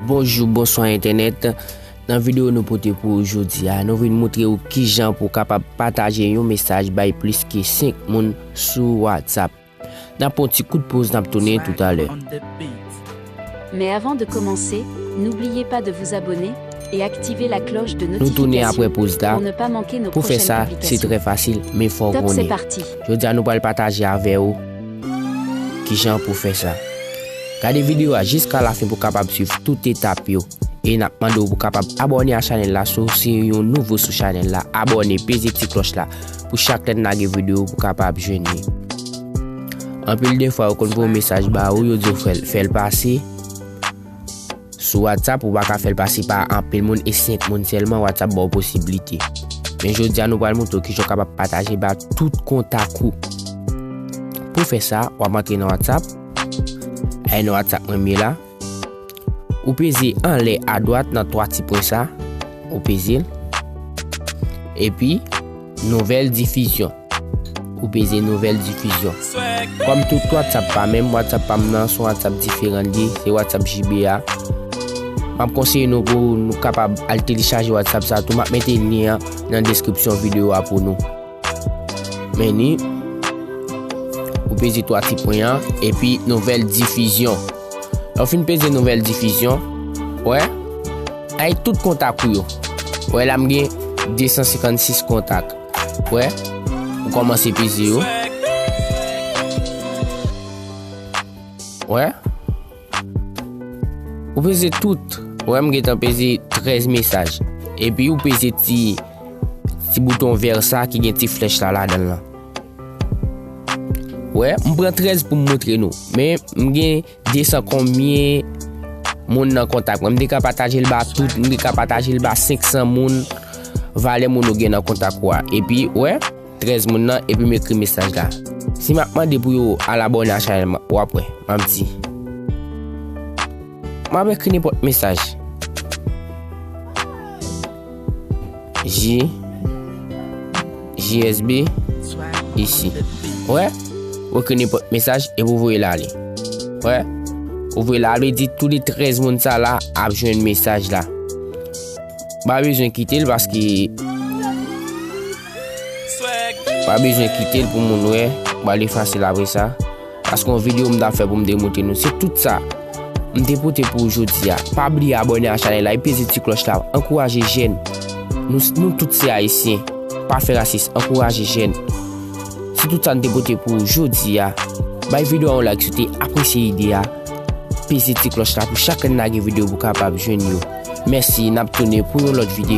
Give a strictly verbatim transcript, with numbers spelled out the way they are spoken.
Bonjou, bonswa entènèt. Nan videyo nou pote pou ou jodi a, nou vin montre ou kijan pou w kapab pataje yon mesaj bay plis ke senk moun sou WhatsApp. N ap pran yon ti kout poz, n ap tounen toutalè. Mais avant de commencer, n'oubliez pas de vous abonner et activer la cloche de Nou tounen apre notification poz la. Pour ne pas manquer nos Pou fè prochaines sa, se publications. Trè fasil, men fò w Top, c'est konnen. Parti. Jodi a, nou pral pataje avè ou kijan pou fè sa. Gade videyo a jiska lafen pou w kapab swiv tout etap yo. E n ap mande w pou w kapab abòne a chanèl la, si w se yon nouvo sou chanèl la, abòne, peze ti klòch la pou chak lè n lage videyo pou w kapab jwenn li. Anpil de fwa, yo konn voye mesaj ba ou, yo di w fè l, fè l pase. Sou WhatsApp, ou pa ka fè l pase pa anpil moun e senk moun sèlman, WhatsApp ba w posiblite. Men jodi a, nou pral montre w kijan w kapab pataje ba tout kontak ou. Pou fè sa, w ap antre nan WhatsApp. Ay, nan WhatsApp mwen m ye la. Ou peze anlè adwat nan twa ti pwen sa. Ou peze l. Epi, nouvèl difizyon. Ou peze nouvèl difizyon. Kòm tout WhatsApp pa menm, WhatsApp pa m nan, se yon WhatsApp diferan li ye, se WhatsApp J B a. M ap konseye nou pou nou kapab al telechaje WhatsApp sa tou. M ap mete lyen an nan deskripsyon videyo a pou nou. Men ni, ou peze twa ti pwen an, epi nouvèl difizyon. Lè w fin peze nouvèl difizyon, wè, ay tout kontak ou yo. Wè, la m gen de san senkannsis kontak. Wè, ou kòmanse peze yo. Wè. Ou peze tout. Wè, m gentan peze trèz mesaj. Epi ou peze ti, ti bouton vè sa ki gen ti flèch la ladan l lan. Wè, m pran trèz pou m montre nou. Men m gen de san konbyen moun nan kontak mwen. M te ka pataje l ba tout, m te ka pataje l ba senk san moun. Valè moun ou gen nan kontak ou a. Epi, wè, trèz moun nan, epi m ekri mesaj la. Si m ap mande pou yo al abòne a chanèl mwen, w ap wè, m ap di. M ap ekri nenpòt mesaj. J, J S B, isi. Wè, ou ekri nenpòt mesaj epi ou voye l ale. Wè, ou voye l ale, di tou de trèz moun sa la ap jwenn mesaj la. Pa bezwen kite l paske, pa bezwen kite l pou moun wè, m pral efase l apre sa. Paske yon videyo m t ap fè pou m te montre nou. Se tout sa m te pote pou ou jodi a. Pa bliye abòne a chanèl la e peze ti klòch la. Ankouraje jèn. Nou, nou tout se ayisyen. Pa fè rasis. Ankouraje jèn. Se tout sa m te pote pou ou jodi a. Bay videyo a yon like si w te apresye ide a. Peze ti klòch la pou chak lè n lage videyo pou w kapab jwenn yo. Mèsi, n ap tounen pou yon lòt videyo.